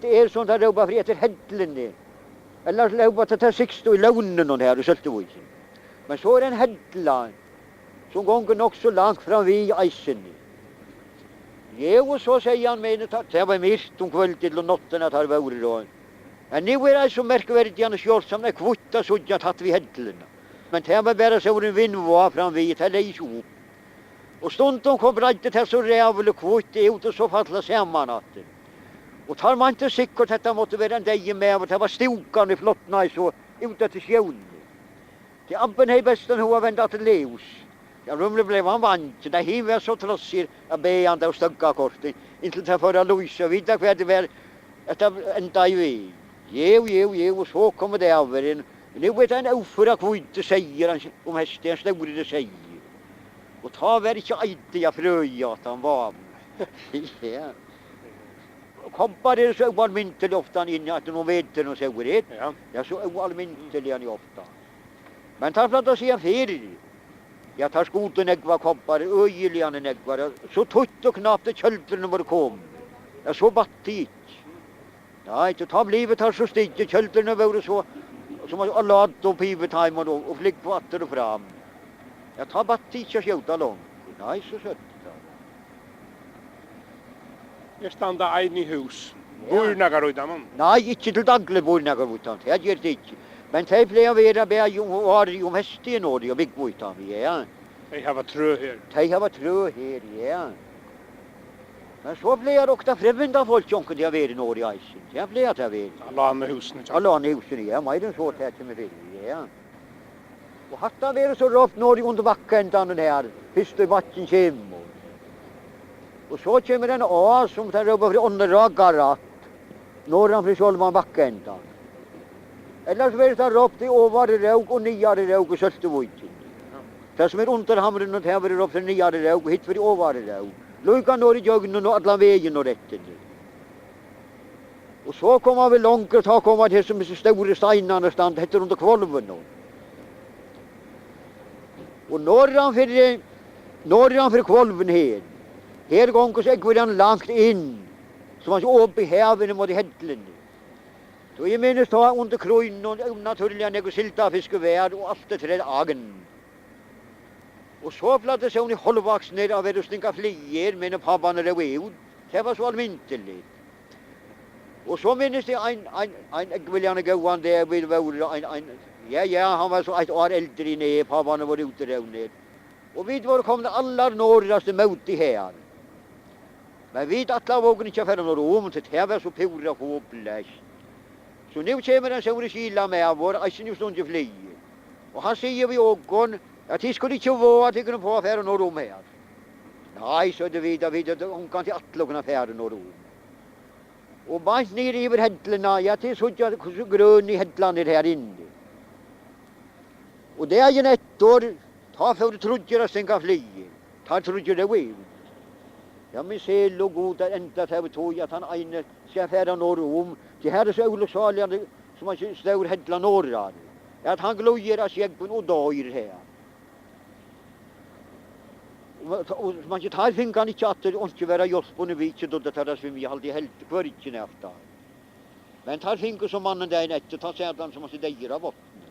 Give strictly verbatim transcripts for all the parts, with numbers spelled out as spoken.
Tað er, sum teir rópa, fyri eftir helluni. Ella rópa teir tað syðst í Lónunum her í Søltuvík. Men so er ein hella, sum gongur nokk so langt fram við eisini. Jú, og so segði hann, men tað, tað var myrkt um kvøldið til náttina, teir vóru og. Men nú er eisini so merkverdigt, hann er sjálvt sum er hvítt at síggja tætt við helluna. Men tað var bara so ein vindvá fram við, tað legði ikki upp. Og stundum kom, breiddi tað so ræðuliga hvítt út og so falla saman aftur. Og teir meintu sikkurt, hetta mátti vera ein deyður maður, tað var stúkan í flotnaði so út eftir sjónum. Tí abbin hevði bestan hug at venda til Leós. Ja, rúmliga bleiv hann vangin, tá hin var so traskur at biðja hann av støðgakorti, inntil tað fór at lýsa, vita hvat tað var, at tað endaði við. Jú, jú, jú, og so kom dagurin. Nú er tað ein óføra hvítur seyður, hann, um heystið, ein stórur seyður. Og tá var ikki eitt at frøa at hann var. Ja. Kobbar eru so óalmindiliga ofta inni, at nú vetur og so er. Ja. Ja, so óalmindiliga ofta. Men teir plagdu at siga fyrr, ja, teir skutu nógvar kobbar, øgiliga nógvar, ja, so títt og knapt at kjøldrini vóru komin. Ja, so batt tað ikki. Nei, so tá blivu teir so styggir, kjøldrini vóru so, sum at láta upp yvir teimum og, og flúgva aftur og fram. Ja, tá batt tað ikki at skjóta longur. Nei, so søtt. Her standa eini hús. Ja. Býr nakar í teimum? Nei, ikki til dagligt býr nakar í teimum. Tað ger tað ikki. Men tey plaga at vera bæði um várið, um heystið í Noregi og búgva í teimum, ja. Tey hava trø her? Tey hava trø her, ja. Men so plagar ofta fremmandafólk onkuntíð at vera í Noregi eisini. Tað plagar tað at vera. At lána húsini, ja. At lána húsini, ja. Meira enn so, tað kemur fyri, ja. Og hatta verður so rópt norðuri undir Bakkaendanum her, fyrst í bakkin kemur. Og so kemur ein á, sum teir rópa fyri Ánna Rákarætt, norðan fyri sjálvan Bakkaendan. Ellers verður tað rópt í Ovaru Rók og Niðaru Rók í Søltuvík. Tað sum er undir hamrinum, tað verður rópt fyri Niðaru Rók, og hitt fyri Ovaru Rók. Líka norður ígjøgnum og allan vegin norðureftir. Og so koma vit longur, tá koma vit her, sum hesir stóru steinarnir standa, hetta er undir hvolvinum. Og norðan fyri, norðan fyri hvolvin her, her gongur so ógvuliga langt inn, sum at opið hav inn móti helluni. Tí eg minnist tá undir krígnum, ónatúrliga nógvur sildafiskur var og alt er treyt agn. Og so plagdu sjóni hálvvaksnir at vera og stinga fligur, meðan páparnir róðu út. Tað var so almindiligt. Og so minnist eg ein, ein, ein ógvuliga góðan dag, vit vóru ein, ein, ja, ja, hann var so eitt ár eldri enn eg, páparnir vóru útirónir. Og vit vóru komnir allar norðast ímóti her. Men vit ætlaðu okkum ikki at fara norður um, tí tað var so púra hopleyst. So nú kemur ein stórur skilamaður, eisini í stungið fligur. Og hann sigur við okkum, at tit skulu ikki vága tykkum upp á at fara norður um her. Nei, søgdu vit, at vit høvdu ongantíð ætlað okkum at fara norður um. Og beint niður yvir helluna, ja, tit síggja, hvussu grøn hellan er her inni. Og dagin eftir, tá fóru tríggir at stinga fligur. Teir tríggir róðu út. Ja, men sæla Gud, tað endar tað við tí, at tann eini skal fara norður um. Tí her er so ólukksáliga, sum ein stór hella norðan, at hann glíður á sjógvin og doyr her. Og, og, man, teir fingu hann ikki aftur, og ikki vera hjálp honum við, ikki dugdu teir at svimja, haldi eg, heldur hvørgin av teir. Men teir fingu so mannin dagin eftir, tá sat hann sum hann sé deyður á botni.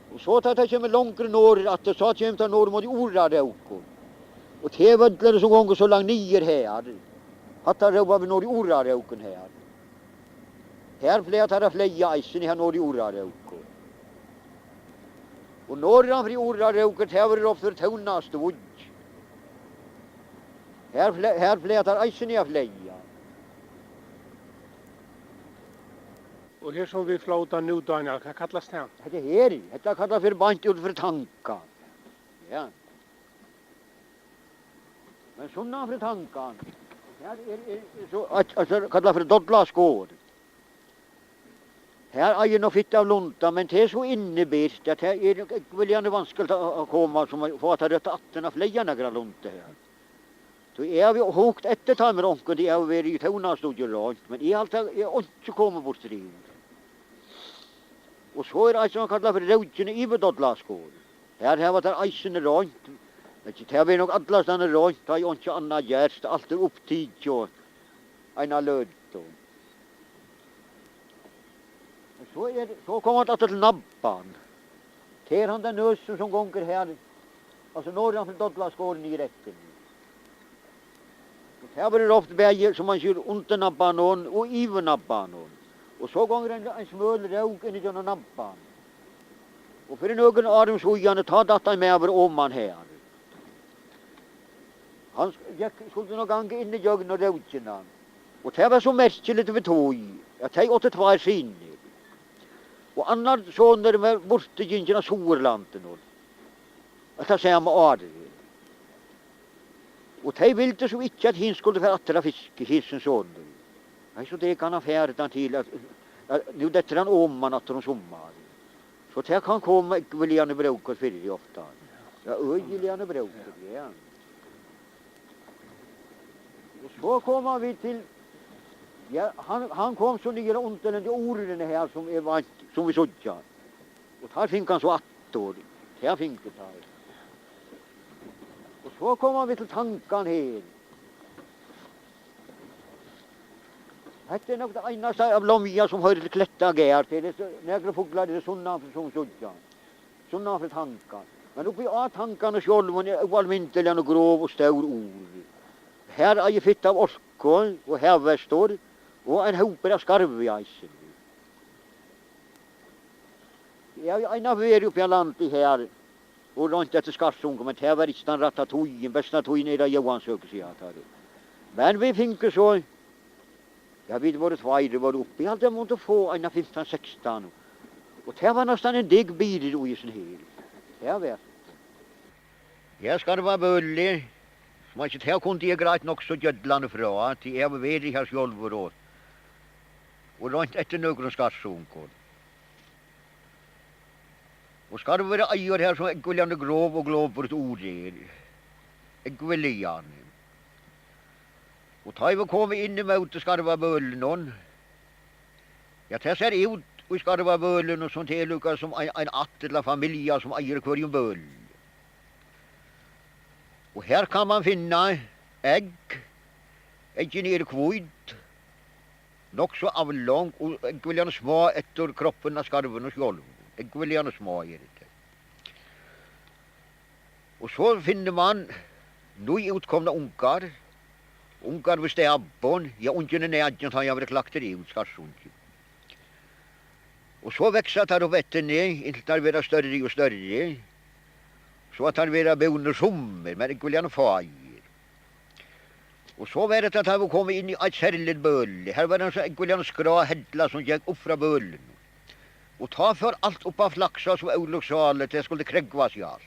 Og so tá tað kemur longur norður aftur, so kemur tað norður móti Urarókum. Og tað er vøllur sum gongur so langt niður her. Hatta rópa vit norður í Urarókum her. Her plaga teir at fleyga eisini, her norður í Urarókum. Og norðan fyri Urarókur, tað verður rópt fyri Tónastíggj. Her fle-, her plaga teir eisini at fleyga. Og her sum vit flóta nú, Dánjal, hvat kallast tað? Hetta her, hetta kallast fyri beint út fyri Tanga. Ja. Men sunnan fyri Tangan, her er, er, er so, at, at, at kallað fyri Dollaskarð. Her eigur nú fitt av lunda, men tað er so innibyrt, at tað er ógvuliga vanskiligt at, at koma, sum at fáa tað rætt aftan at fleyga nakra lunda her. So eg havi hugt eftir teimum onkuntíð, eg havi verið í Tónastíggi og roynt, men eg haldi, at eg einki komið burtur yvir. Og so er eitt, sum kallað fyri Rókin yvir Dollaskarð. Her hava teir eisini roynt, Tað verður nokk allastaðni roynt, tá ið einki annað gerst, alt er upptikið og eina løtu. Men so er, so koma vit aftur til Nabban. Tað er hann, tann nøsin sum gongur her, altso norðan fyri Dollaskor niður eftir. Og tað verður ofta bæði, sum man sigur, undir Nabbanum og yvir Nabbanum. Og so gongur ein, ein smøl rók inn ígjøgnum Nabban. Og fyri nøkrum árum síðani, tá datt ein maður oman her. Hann sk-, gekk, skuldi nú ganga inn ígjøgnum rókina. Og tað var so merkiligt við tí, at tey áttu tveir synir. Og annar sonurin var burturgingin av Suðurlandinum. At tað sama árið. Og tey vildu so ikki, at hin skuldi fara aftur at fiska, hesin sonur. Nei, so tað kann hann fara til at, at nú dettur hann oman aftur um summarið. So tað kann koma ógvuliga í brók fyri ofta. Ja, øgiliga í brók, ja. Og so koma vit til, ja, hann, hann kom so niður undir hesi urðini her, sum er vant, sum vit síggja. Og teir fingu hann so aftur. Tað fingu teir. Og so koma vit til Tangan her. Hetta er nokk tað einasta av Lomvia sum hoyrir til Klettagarð. Tað eru so nakrir fuglar, tað er sunnan fyri sum síggja. Sunnan fyri Tangan. Men uppi á Tanganum sjálvum er óalmindiliga grov og stór urð. Her eigur fitt av orku og havhestur og ein hópur av skarvi eisini. Eg havi einaferð verið uppi á landi her og roynt eftir skarvsunga, men tað var ikki tann rætta tíðin. Besta tíðin er á Jóansøku, siga teir. Men vit fingu so, ja, vit vóru tveir, vit vóru uppi. Eg haldi, eg mundi fáa eina fimtan, sekstan. Og tað var næstan ein dygg byrði í hesum her. Tað var. Ja, skarvabøli, sum ikki tað kundi eg greitt nokk so gjøllandi frá, tí eg havi verið har sjálvur og, og roynt eftir nøkrum skarvsungum. Og skarvur eigur her sum ógvuliga grov og glopur urð er. Ógvuliga. Og tá eg var komin inn ímóti skarvabølinum, ja, tað sær út í skarvabølinum sum tað er líka sum ein, ein ætt ella familja sum eigur hvørjum bøli. Og her kann man finna egg. Eggini eru hvít, nokk so avlong og ógvuliga smá eftir kroppin á skarvinum sjálvum. Ógvuliga smá eru tey. Og so finnur man nýútkomnar ungar, ungar við stapum, ja, ungin er nakin, tá hann verður klaktur út, skarvsungin. Og so vaksa teir upp eftir, inntil teir verða størri og størri, so at teir verða búnir summir, men ógvuliga fáir. Og so var hetta, tá vit komu inn í eitt serligt bøli. Her var ein so ógvuliga skrá hella, sum gekk upp frá bølinum. Og tá fór alt upp at flaksa so óluksáligt, tað skuldi krógva seg alt.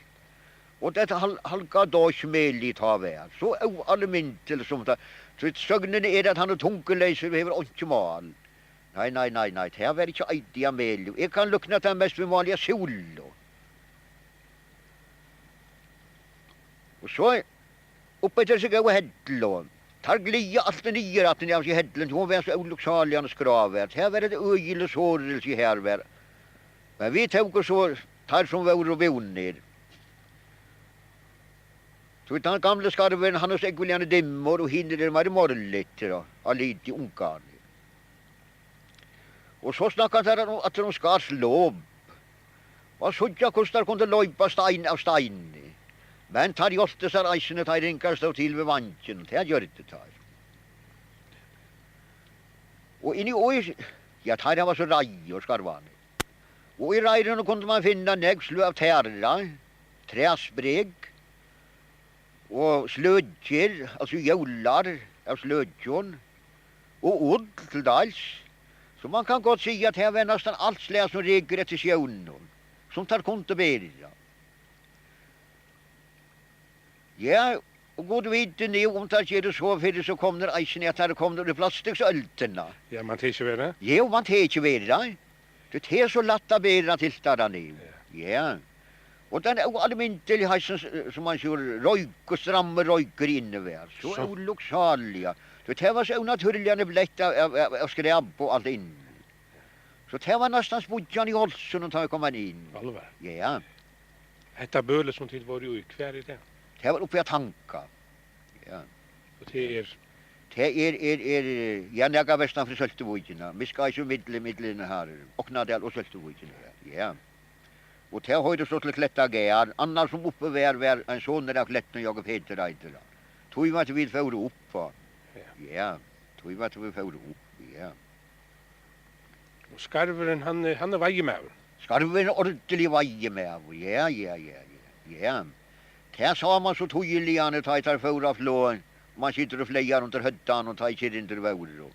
Og tað hal-, halga dosjmelið tá var so óalmindeligt sum tað. So søgnin er, at hann er tunguleysur og hevur einki mál. Nei, nei, nei, nei, tað var ikki eitt av meli. Eg kann líkna tað mest við málið av súlu. Og so upp eftir hesi góðu hellu. Teir gliðu altíð niður aftur av hesi helluni, hon var so ólukksáliga skrá var. Her var eitt øgiligt sorðilsi her var. Men vit tóku so teir sum vóru búnir. Tí tann gamli skarvurin, hann er so ógvuliga dimmur, og hinir eru meira morlitir á, á liti, ungarnir. Og so snakka teir um, aftur um skarvslop. Og at síggja, hvussu teir kundu loypa stein av steini. Men teir hjálptu sær eisini, teir ringar stóð til við vangin, tað gjørdu teir. Og inni í, ja, teir hava so reiður, skarvarnir. Og í reiðrunum kundi man finna nógv sløg av tara, træsprek og sløkir, altso jólar av sløkjum, og ull til dals. So man kann gott siga, at her var næstan alt slag, sum rekur eftir sjónum, sum teir kundu bera. Ja, og Gud viti nú, um teir gera so fyri, so komnir eisini, at teir eru komnir í plastiksøldina. Ja, man tað ikki vera? Jú, man tað ikki vera. Tí tað er so lætt at bera til teirra nú. Ja. Ja. Og tann óalmindiliga, sum, sum man sigur, roykur, strammi roykur inni var. So, so ólukksáliga. Tí tað var so ónatúrliga bleytt av, av, av, av skræp og alt inni. So tað var næstan spýggjan í hálsinum, tá eg kom inn. Álvara? Ja. Hetta bølið, sum tit vóru í, hvar er tað? Tað var uppi á Tanga. Ja. Og tað er? Tað er, er, er, ja, nakað vestan fyri Søltuvíkina. Miðskákið millum, millum har, Oknadal og Søltuvíkina, ja. Ja. Og tað hoyrdi so til Klettagarð. Annars sum uppi var, var ein sonur av Klettum, Jákup Petur eitur hann. Tí var at vit fóru upp á. Ja. Ja, tí var at vit fóru upp, ja. Og skarvurin, hann er, hann er veiðimaður. Skarvurin er ordiligur veiðimaður, ja, ja, ja, ja, ja. Tað sá mann so týðiliga, tá ið teir fóru á flog. Mann situr og fleygar undir høvdanum, tá ið kyrrindir vóru.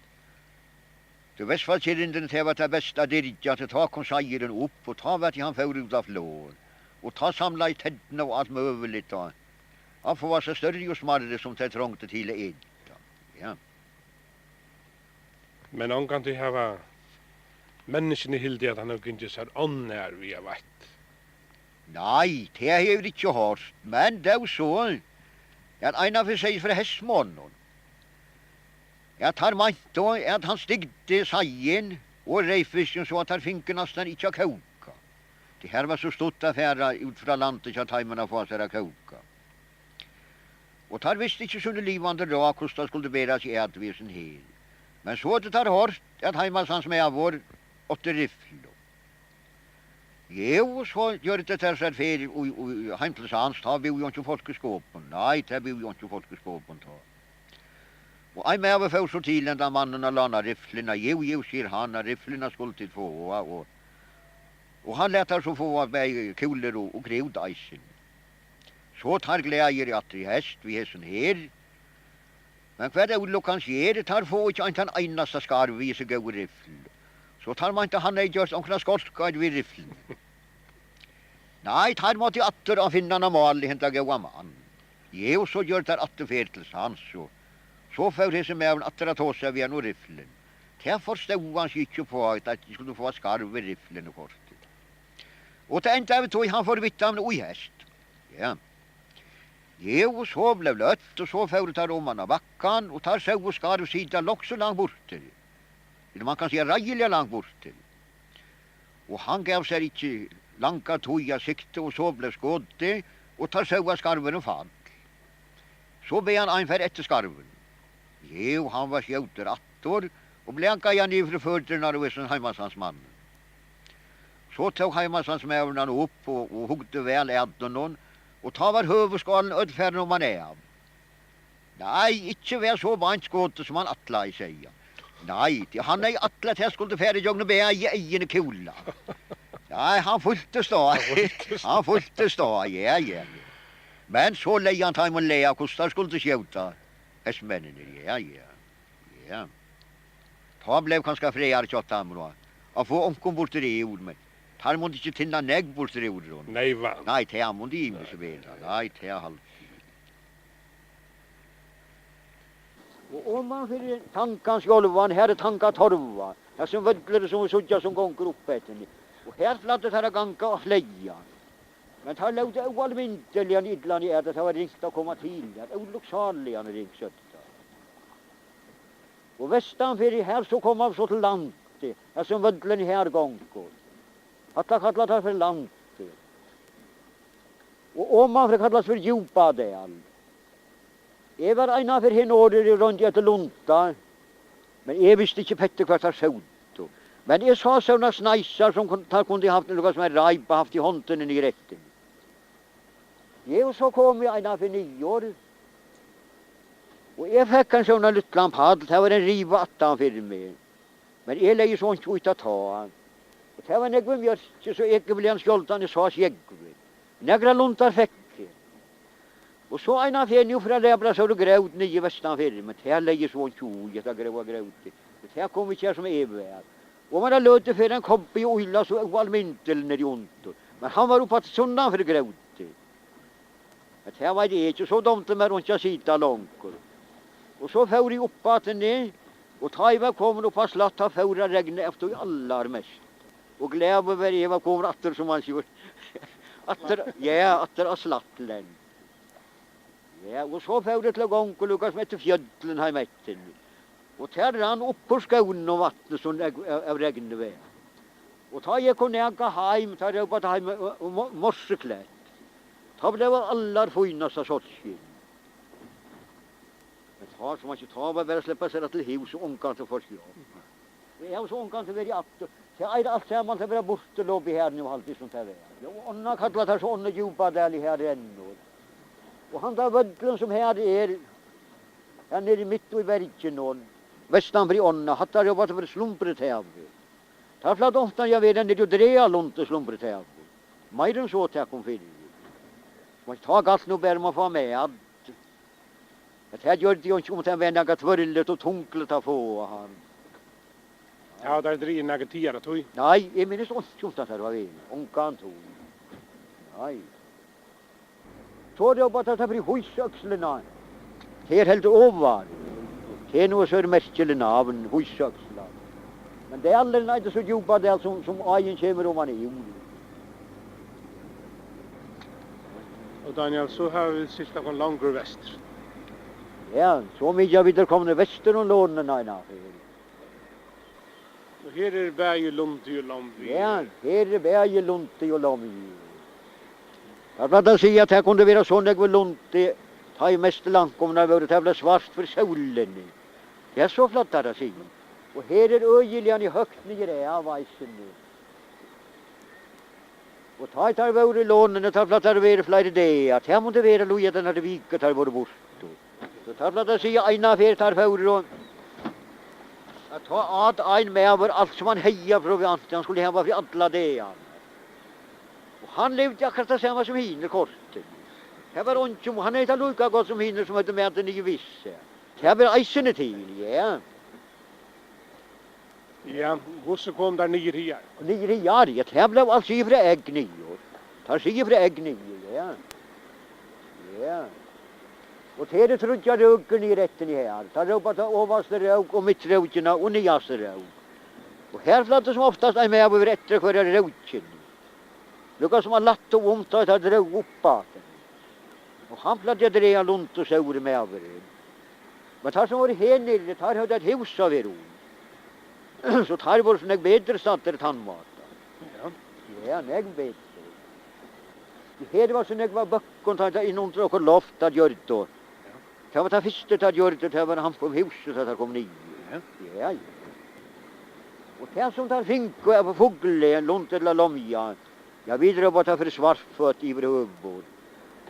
Tí vestfallskyrrindini, tað var tað besta at dyrgja, tí tá kom seiðurin upp, og tá var tí hann fór út á flog. Og tá samlaðist terna og alt møguligt, tá. At fáa sær størri og smærri, sum tey trongdu til at eta. Ja. Men ongantíð hava menniskjuni hildið, at hann hevur gingið sær ov nær við at veitt. Nei, tað hevur ikki hoyrt, men tó so, at einaferð segði frá hestmonnum, at teir meintu, at hann stygdi seiðin og reyðfiskin, so at teir fingu næstan ikki at kóka. Tí har var so stutt at fara út frá landi hjá teimum at fáa sær at kóka. Og teir vistu ikki síni livandi ráð, hvussu teir skuldu bera seg at við hesum her. Men so høvdu teir hoyrt, at heimasandsmaður átti riflu. Jú, so gjørdu teir sær ferð í, í, heim til Sands, tá búði einki fólk í Skopun. Nei, tað búði einki fólk í Skopun tá. Og ein maður fór so til hendan mannin at lána rifluna. Jú, jú, sigur hann, at rifluna skulu tit fáa, og, og hann læt teir so fáa bæði kúlur og, og krút eisini. So teir glaðir aftur í hest við hesum her. Men hvat ólukkans ger, teir fáa ikki ein tann einasta skarv við hesi góðu riflu. So teir meintu, hann hevði gjørt onkran skolk við rifluni. Nei, teir máttu aftur at finna hann á máli, henda góða mann. Jú, so gjørdu teir aftur ferð til Sands, og so fór hesin maðurin aftur at tosa við hann um rifluna. Tað forstóð hann seg ikki uppá, at teir skuldu fáa skarv við rifluni kortini. Og tað endaði við tí, hann fór við teimum í hest. Ja. Jú, og so bleiv løtt, og so fóru teir oman á bakkan, og teir sóu skarv sita nokk so langt burtur. Ella mann kann siga, reiðiliga langt burtur. Og hann gav sær ikki langa tíð at sikta, og so bleiv skotið, og teir sóu, at skarvurin fall. So bað hann ein fara eftir skarvinum. Jú, hann var skjótur aftur, og blakaði hann niður fyri føturnar á hesum heimasandsmanni. So tók heimasandsmaðurin hann upp og, og hugdi væl at honum, og tá var høvuðsskálin øll farin oman av. Nei, ikki var so beint skotið, sum hann ætlaði, segði hann. Nei, tí hann hevði ætlað, at tað skuldi fara ígjøgnum bæði eyguni kúlan. Nei, hann fyltist á. Hann fyltist á. Hann fyltist á, ja, ja. Men so legði hann teimum lag, hvussu teir skuldu skjóta hestmenninir, ja, ja. Ja. Tá bleiv kanska frægari hjá teimum, og at fáa onkum burtur úr, men teir mundu ikki tynna nógv burtur úr honum. Nei, va? Nei, tað mundu ymisk vera. Nei, tað haldi eg. Og oman fyri Tangan sjálvan, har er Tangatorva, hesin vøllur, sum vit síggja, sum gongur upp eftir henni. Og har plagdu teir at ganga og fleyga. Men teir lótu óalmindiliga illa at, at tað var ringt at koma til, at ólukksáliga ringt, søgdu teir. Og vestanfyri har, so koma vit so til landið, har sum vøllurin har gongur. Hatta kalla teir fyri landið. Og omanfyri kallast fyri Djúpadal. Eg var einaferð her norðuri og royndi eftir lunda, men eg visti ikki petti, hvar teir sótu. Men eg sá sovorðnar sneisar, sum kun-, teir kundu havt, nakað sum ein reip, havt í hondini niðri eftir. Jú, so kom eg einaferð niður, og eg fekk ein sovorðnan lítlan pall, tað var ein riva aftan fyri meg. Men eg legði so einki í tað tá. Og tað var nógv um mjørki, so eg bleiv skjálvtan, eg sá sjógvin. Nakrar lundar fekk eg. Og so einaferð nú, frá Labra, so er grót niðri vestan fyri, men tað legði so einki í, hetta gróa grótið. Men tað kom ikki her sum eg var. Og var løtu fyri ein kobbi og ýla so óalmindiliga niðri undir. Men hann var uppi aftur sunnan fyri grótið. Men tað veit eg ikki, so dámdi mær einki at sita longur. Og so fór eg upp aftur niður, og tá eg var komin upp á slætt, tá fór at regna eftir í allarmest. Og glaður var eg, var komin aftur, sum man sigur. Aftur, ja, aftur á slættlend. Ja, og so fór eg til at ganga, líka sum eftir fjøllin heim eftir. Og tað rann upp úr skónum vatnið, so av, av, av regni var. Og tá eg kom nakað heim, tá rópa teir heim, og, og mo-, morseklett. Tá bleiv allar fínasta sólskin. Men tá, sum ikki tá var bara at sleppa sær til hús og ongantíð fór skjá. Og eg havi so ongantíð verið aftur. Tað eigur alt saman at vera burturlopið her nú, haldi eg, sum tað er. Ja, og ánna kalla teir so ánna Djúpadali her enn. Og hann der vøllin sum her er, her niðri mitt í berginum, og vestan fyri ánna, hatta er jo bara fyri slumbrutævi. Teir flættu ofta ja vera niðri og draga lundi slumbrutævi. Meir enn so tað kom fyri. Men tá galt nú bara um at fáa mat. At her gjørdi jo ikki um tað var nakað tvørligt og tungligt at fáa hann. Ja, teir drigið nakað tíðar at tí? Nei, eg minnist einki um tað, har var ein, ongan tíð. Nei. So rópa teir tað fyri Hýsøkslina. Her heldur ovan. Tað er nú so merkiligt navn, Hýsøksla. Men dalurin eitur so Djúpadal, sum, sum áin kemur oman úr. Og Daniel, so hava vit siglt okkum longur vestur. Ja, so mikið, at vit eru komnir vestur um Lónina eina ferð. Og her er bæði lundi og lomvigi. Ja, her er bæði lundi og lomvigi. Tað plagdi at siga, at her kundi vera so nógvur lundi, tá ið mestu landkomurnar vóru, tað bleiv svart fyri sólini. Ja, so plagdi tað at siga. Og her er øgiliga høgt niðri av eisini. Og tá ið teir vóru í Lónini, tá plagdi teir at vera fleiri dagar. Tað mundi vera líka, at teir viku, teir vóru burtur. So teir plagdi at siga, eina ferð teir fóru, og at tá át ein maður alt sum hann hevði av provianti, hann skuldi hava fyri allar dagarnar. Og hann livdi akkurát tað sama sum hinir kortini. Tað var eingin, hann hevði tað líka gott sum hinir, sum høvdu matin niðri við sær. Tað var eisini til, ja. Ja, hvussu kom teir niður higar? Niður higar, ja, tað bleiv alt sigið frá egg niður. Teir siga frá egg niður, ja. Ja. Og tað eru tríggjar rókur niður eftir her. Teir rópa tað ovastu rók og mittrókina og niðastu rók. Og her flættu sum oftast ein maður eftir hvørjari rókini. Líka sum hann lætti um, tá teir drógu upp aftur. Og hann plagdi at draga lund og stóri maðurin. Men teir sum vóru her niðri, teir høvdu eitt hús at vera í. So teir vóru so nógv betri staddir tann mátan. Ja. Ja, nógv betri. Her var so nógv av bøkkum, tá teir inn undir okkurt loft, teir gjørdu. Ja. Tað var tað fyrsta, teir gjørdu, tað var hann kom húsið, tá teir komu niður. Ja. Ja, ja. Og tað sum teir fingu av fugli, lund ella lomvia, ja, vit rópa tað fyri svartføtt yvirhøvur.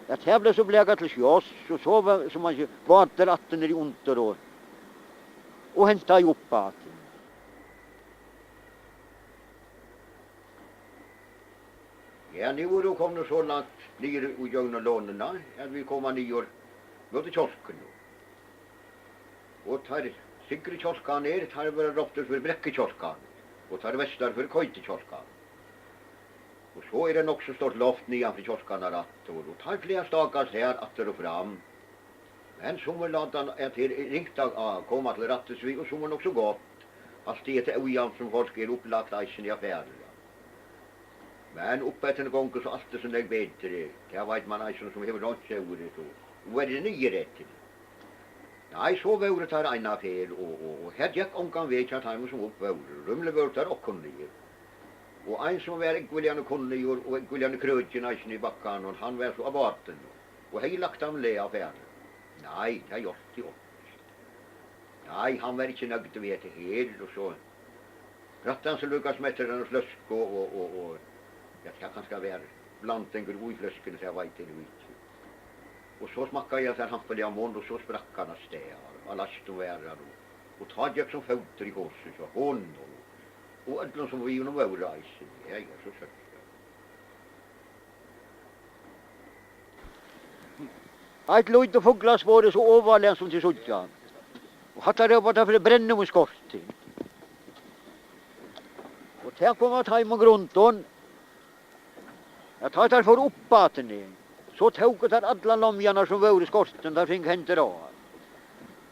Ja, tað bleiv so blakað til sjós, og so var, sum man sigur, bátar aftur niðri undir og, og hentaði upp aftur. Ja, nú eru vit komnir so langt niður í gjøgnum Lónina, at vit koma niður móti kjálkunum. Og teir syðru kjálkarnir, teir verða róptir fyri Brekkukjálkarnir, og teir vestru fyri Koytukjálkarnir. Og so er tað nokk so stórt loft niðan fyri kjálkarnar aftur, og teir plaga at stákast her aftur og fram. Men summir láta, at tað er ringt at, at koma til rættis við, og summir nokk so gott. Alt er tað ójavnt, sum fólk er upplagt eisini at fara. Men uppeftir gongur so altíð so nógv betri, tað veit man eisini, sum hevur roynt seg úr tí, og verið niðureftir. Nei, so vóru teir eina ferð, og, og, og her gekk ongan veg hjá teimum, sum upp vóru. Rímiliga vóru teir ókunnigur. Og ein, sum var ógvuliga kunnigur og ógvuliga krøkin eisini í bakkanum, hann var so á bátinum og hevði lagt av leið at fara. Nei, tað hjálpti einki. Nei, hann var ikki nøgdur við hetta her, og so rætti hann seg líka sum eftir eina fløsku og, og, og, ja, tað kanska var blandingur í fløskuni, tað veit eg nú ikki. Og so smakkaði hann sær hampiliga munn, og so sprakk hann avstað, á læstum var hann, og, og tá gekk sum fótur í hosur hjá honum og, og øllum, sum við honum vóru eisini. Ja, ja, so søkti hann. Eitt lítið fuglaspor er so ovarlega, sum tit síggja. Og hatta rópa teir fyri Brennivínsskortin. Og tað kom av teimum grundum, at tá teir fóru upp aftur, so tóku teir allar lomviarnar, sum vóru í skortinum, teir fingu hendur á.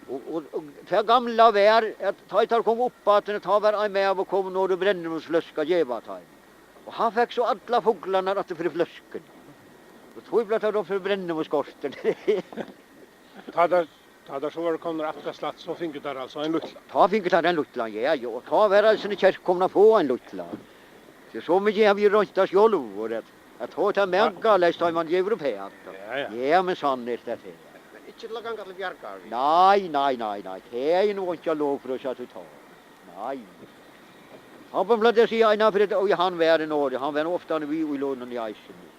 Og, og, og tað gamla var, at tá teir komu upp aftur, tá var ein maður komin norður brennivínsfløsku at geva teimum. Og hann fekk so allar fuglarnar aftur fyri fløskuni. Og tí bleiv tað rópt fyri Brennivínsskortin. Tá teir, tá teir so vóru komnir aftur á slætt, so fingu teir altso ein lítlan? Tá fingu teir ein lítlan, ja, ja. Og tá var eisini kærkomið at fáa ein lítlan. Tí so mikið havi eg roynt tað sjálvur, at At tá er tað makaleyst, tá man gevur upp her. Ja, ja. Ja, men sånn er tað. Men ikki til at ganga til bjargar við. Nei, nei, nei, nei. Tað er nú einki at lovprísa tí tá. Nei. Hann plagdi at siga eina ferð, og hann var í Noregi, hann var nú ofta við í lønum í eisini.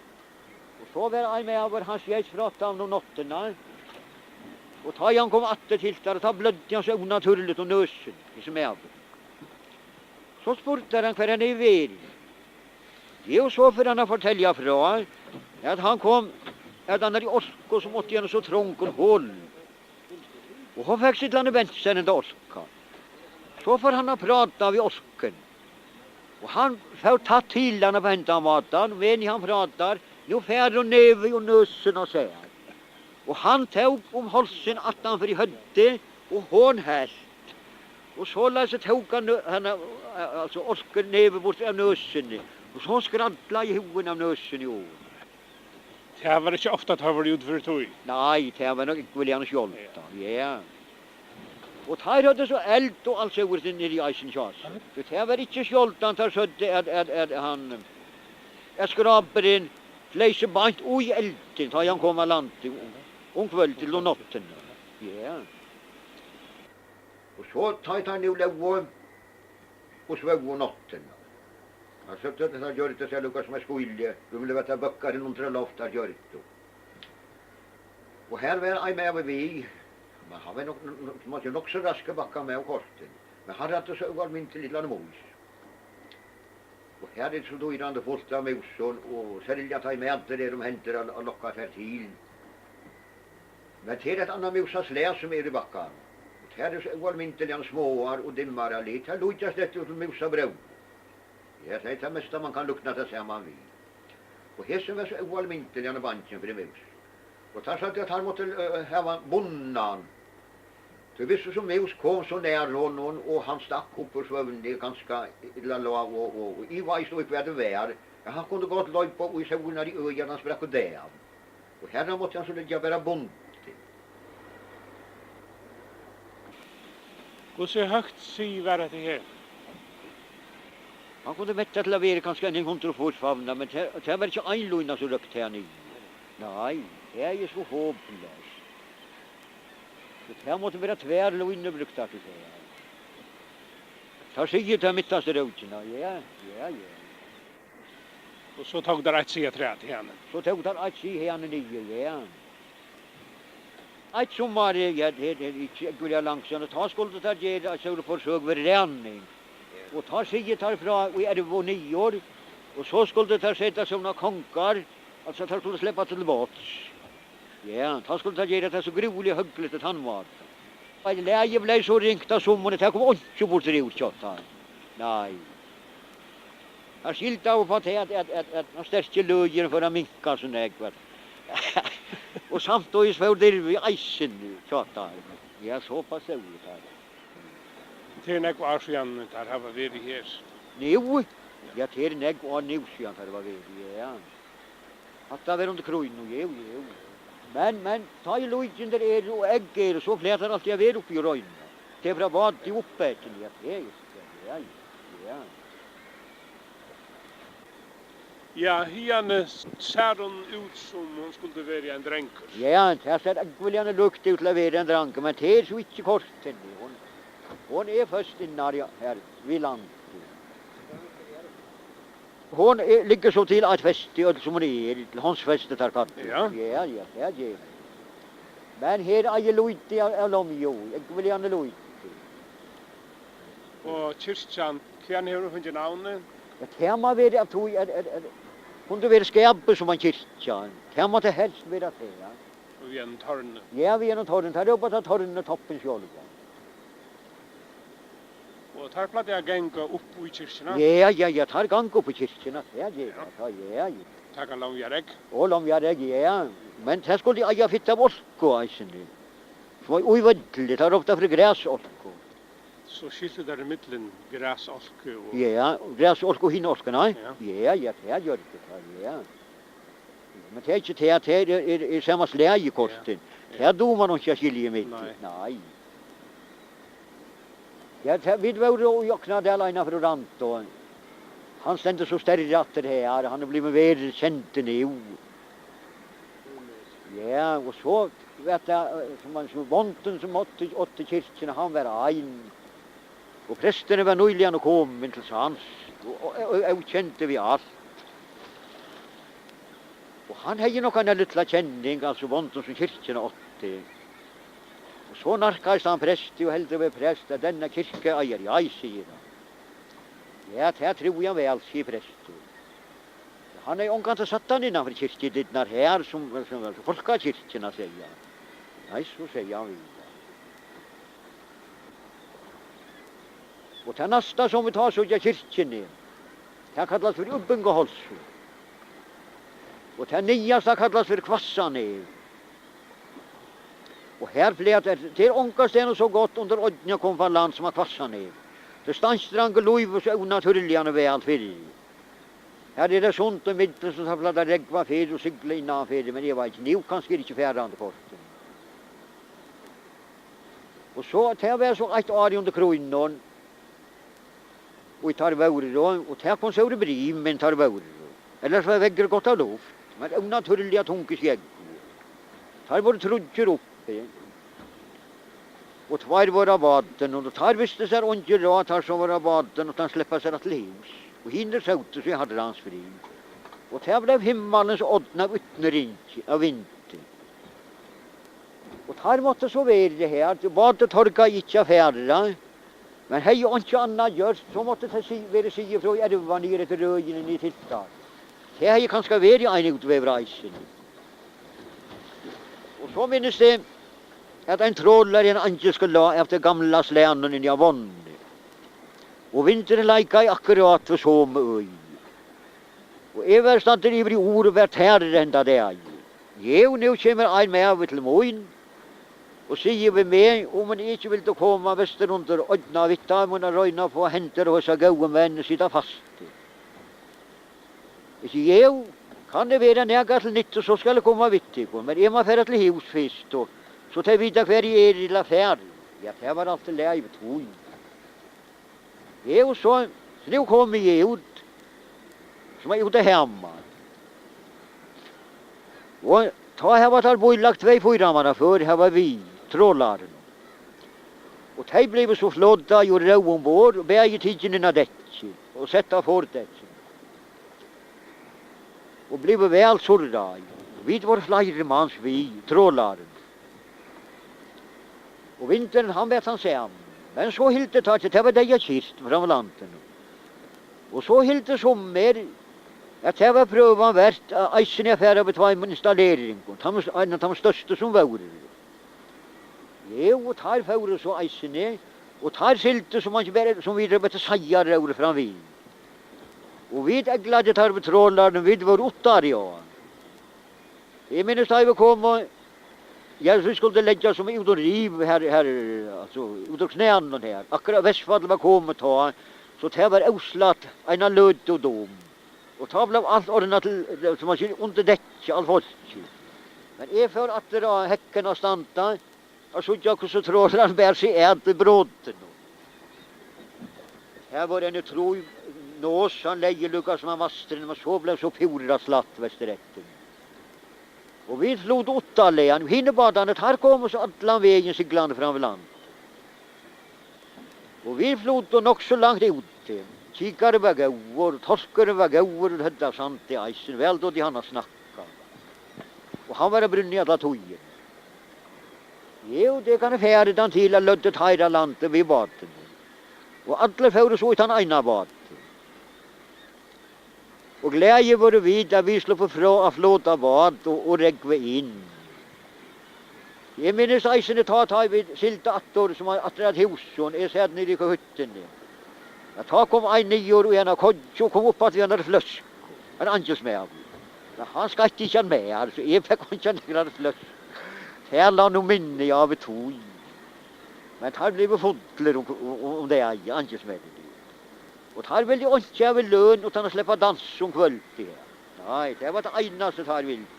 Og so var ein maður, hann skeyt frá teimum um náttina. Og tá hann kom aftur til teir, tá bløddi hann so ónatúrligt um nøsin, hesin maður. So spurdu teir hann, hvar hann hevði verið. Jú, so fer hann at fortelja frá, at hann kom, at hann hevði orku, sum átti í einum so trongum holum. Og hann fekk seg til hann bent sær henda orka. So fór hann at práta við orkuna. Og hann fór tætt til hana á hendan mátan, meðan hann prátar, nú fær hon nevið og nøsina á sær. Og hann tók um hálsin aftan fyri høvdið, og hon helt. Og soleiðis tók hann nø-, hana, altso orkuna, nevið burtur av nøsini. Og so skrædlaði húðin av nøsini á honum. Tað var ikki ofta, teir vóru úti fyri tí. Nei, tað var nokk ógvuliga sjáldan, ja. Og teir høvdu so eld og alt sovorðið niðri í eisini hjá sær. So tað var ikki sjáldan, teir søgdu at, at, at hann, at skrápurin fleyg seg beint í eldin, tá hann kom á landi um kvøldið og náttina. Ja. Og so tá ið teir nú lógu og svóvu um náttina. Hann søgdi, at teir gjørdu seg líka sum eitt skýli, sum vildu vera bøkkarin undir eitt loft, teir gjørdu. Og har var ein maður við, men hann var nokk, nokk, nokk, nokk so raskur bakkamaður kortini, men hann ræddi so óalmindiliga illa um mýs. Og har er so dýrandi fult av músum, og serliga tá ið matur er um hendur at, at lokka fær til. Men tað er eitt annað músaslag, sum er í bakkanum. Og tær eru so óalmindiliga smáar og dimmar av lit. Tær líkjast eftir til músabróður. Ja, tað er tað mesta, man kann líkna tað saman við. Og hesin var so óalmindiliga bangin fyri mús. Og teir søgdu, at hann mátti, eh, hava bundnan. Tí hvussu so mús kom so nær honum, og hann stakk upp úr svøvni, kanska illa lá, og, og, og ivaðist í, hvat tað var, at hann kundi gott loypa í sólina í øði, at hann sprakk útav. Og hana mátti hann so liggja bara bundin. Hvussu høgt sig var hetta her? Hann kundi meta til at vera kanska eini hundrað og fýrs favnar, men tað, tað var ikki ein lína, sum røkti her niður. Nei, tað er so hopleyst. So tað mátti vera tvær línur brúktar til tað. Teir siga, tað mittastu rókina, ja, ja, ja. Og so tóku teir eitt sig afturat hiðani. So tóku teir eitt sig hiðani niður, ja. Eitt summar, ja, tað er ikki ógvuliga langt síðan, og tá skuldu teir gera eitt stórt forsøk við ræning. Og tá siga teir frá í erva og niður, og so skuldu teir seta sovorðnar kongar, altso, teir skuldu sleppa til vágs. Ja, tá skuldu teir gera tað so grúvliga høgligt á tann mátan. At lagið bleiv so ringt á sumri, tað kom einki burtur úr hjá teimum. Nei. Teir skyldaðu upp á tað, at, at, at, at tann sterki løgin fór at minka so nógv, at og samstundis fór dirvið eisini hjá teimum. Ja, so pass stóðu teir. Tað er nógv ár síðan teir hava verið her. Nú? Ja, tað er nógv ár nú síðan teir hava verið, ja. Hatta var undir krígnum, jú, jú. Men, men, tá ið líkindi eru og egg eru, so plaga teir altíð at vera uppi í Roynni. Tað er frá báti uppi eftir, ja, tað er, ja, ja, ja. Ja, hiðani sær hon út, sum hon skuldi verið ein drongur. Ja, tað sær ógvuliga líkt út til at vera ein drongur, men tað er so ikki kortini. Hon, hon er føst innar, ja, her við landið. Hon er, liggur so til eitt festi, øll sum hon er, til Hondfesti, teir kalla. Ja. Ja, ja, tað er tað. Men her eigur lítið av, av lomvigi, ógvuliga lítið. Og kirkjan, hvaðani hevur hon fingið navnið? Ja, tað má vera, at hon er, er, er, kundi verið skapt sum ein kirkja. Tað má tað helst vera, tað, ja. Og við einum torni. Ja, við einum torni. Teir rópa tað Tornið Toppin sjálvan. Og teir plagdu at ganga upp í kirkjuna? Ja, ja, ja, teir ganga upp í kirkjuna. Ja, ja, ja, ja, ja. Taka lomvigaregg? Og lomvigaregg, ja. Men tað skuldi eiga fitt av olku eisini. Sum var í vølli, teir róptu fyri grasolku. So skiltu teir ímillum grasolku og... Ja, grasolku og hina olkuna, nei? Ja. Ja, ja, tað gjørdu teir, ja. Men tað er ikki tað, tað er, er, er sama slag í kortin. Ja. Tað dugir man ikki at skilja í millum. Nei. Nei. Ja, tað, vit vóru í Oknadal eina ferð og randu. Hann stendur so stærri aftur her, hann er blivin verri kendur nú. Ja, og so, veit eg, sum hann, sum bóndin sum átti, átti kirkjuna, hann var ein. Og presturin var nýliga komin til sans, og, og, og, og kendi við alt. Og hann hevði nokk eina lítla kenning, altso bóndin sum kirkjuna átti. Og so nærkaðist hann presti og heldur við prest, at denne kirke eier jeg, sigur hann. Ja, tað trúði hann væl, sigur prestur. Hann hevði ongantíð sett hann innan fyri kirkjudyrnar her, sum, sum, sum fólkakirkjuna, segði hann. Nei, so segði hann við hann. Og tað næsta sum vit tá síggja kirkjuni, tað kallast fyri Úlpingahálsur. Og tað niðasta kallast fyri Hvassanef. Og her fleyt tað, tað er ongastaðni so gott undir oynni at koma fram land sum á Hvassanef. Tað er steinstrangur lívur so ónatúrliga væl fyri. Her er tað sund ímillum, sum tað plagdi at rógva fyrr og sigla innan fyri, men eg veit ikki, nú kanska er ikki farandi kortini. Og so, tað var so eitt ár undir krígnum, og teir vóru, og, og tað kom so úr brim, men teir vóru. Ellers var veðrið gott av luft, men ónatúrliga tungir sjógvir. Teir vóru tríggir uppi, og tveir vóru á bátinum, og teir vistu sær eingin ráð, teir sum vóru á bátinum, uttan sleppa sær aftur til hús. Og hinir sótu so í harrans frið. Og tað bleiv himmalins ódn av útnyrðingi, av vindi. Og teir máttu so vera her, tí bátur torgaði ikki at fara, men hevði einki annað gjørt, so mátti tað si-, verið sigið frá í erva niður eftir røðini niður til teir. Tað hevði kanska verið ein útvegur eisini. Og so minnist eg, at ein trolari, ein eingilskur, lá eftir gamla slagnum inni á vágni. Og vindurin leikaði akkurát við somu øð. Og eg var staddur yvir í Ur og var tær henda dagin. Jú, nú kemur ein maður til mín og sigur við meg, um eg ikki vildi koma vestur undir oynna við teimum at royna at fáa hendur á hesar góðu menn og sita fastir. Eg sigi, jú, kann eg vera nakað til nyttu, so skal eg koma við tykkum, men eg má fara til hús fyrst, og so tey vita, hvar eg eri, ella fari. Ja, tað var alt í lagi við tí. Jú, so, so nú komi eg út, sum eg út at hama. Og tá hava teir bílagt tvey fýramannafør, hava við trolarum. Og tey blivu so flotaði og róð umborð, og bæði tikin inn á dekkið og sett á fordekkið. Og blivu væl surraði. Vit vóru fleiri mans við trolarum. Og vindurin, hann var tann sami. Men so hildu teir, tí tað var deyðakyrt fram við landinum. Og so hildu summir, at tað var prøvan vert, at eisini at fara við tveimum installeringum, teimum, ein av teimum størstu sum vóru. Jú, og teir fóru so eisini, og teir sigldu, sum man ikki bara, sum vit, eftir Seiðaróðri framvið. Og vit eygleiddu teir við trolarum, vit vóru uttari á. Eg minnist, tá vit komu, ja, vit skuldu leggja sum út um riv her, her, altso, út úr knænum her. Akkurát vestfallið var komið tá, so tað var óslætt eina løtu dom. Og tá bleiv alt ordnað til, sum man sigur, undir dekki, alt fólkið. Men eg fór aftur á hekkin at standa, at síggja, hvussu trolarin bar seg at í brotinum. Her var ein trý nos, hann legði líka sum á mastrinu, men so bleiv so púra slætt vestureftir. Og vit flutu uttanlands, og hinir bátarnir, teir komu so allan vegin siglandi fram við land. Og vit flutu nokk so langt úti. Kikarin var góður, tálkurin var góður, og høvdu av sandi eisini, væl dugdi hann at snakka. Og hann var á brúnni alla tíðina. Jú, tað kann eg fara til, at løgdu teir á land við bátinum. Og allir fóru so í tann eina bátin. Og glaðir vóru vit, at vit sluppu frá at flota bát og, og rógva inn. Eg minnist eisini tá, tá vit sigldu aftur, sum var aftur at húsum, eg sat niðri í hyttuni. Ja, tá kom ein niður í eina koyggju og kom upp at við einari fløsku, ein eingilsmaður. Men hann skeitti ikki at mær, so eg fekk einki av nakrari fløsku. Tað lá nú minni á við tí. Men teir blivu fullir um, um, um dagin, eingilsmenninir. Og teir vildu einki hava í løn uttan at sleppa at dansa um kvøldið her. Nei, tað var tað einasta, teir vildu.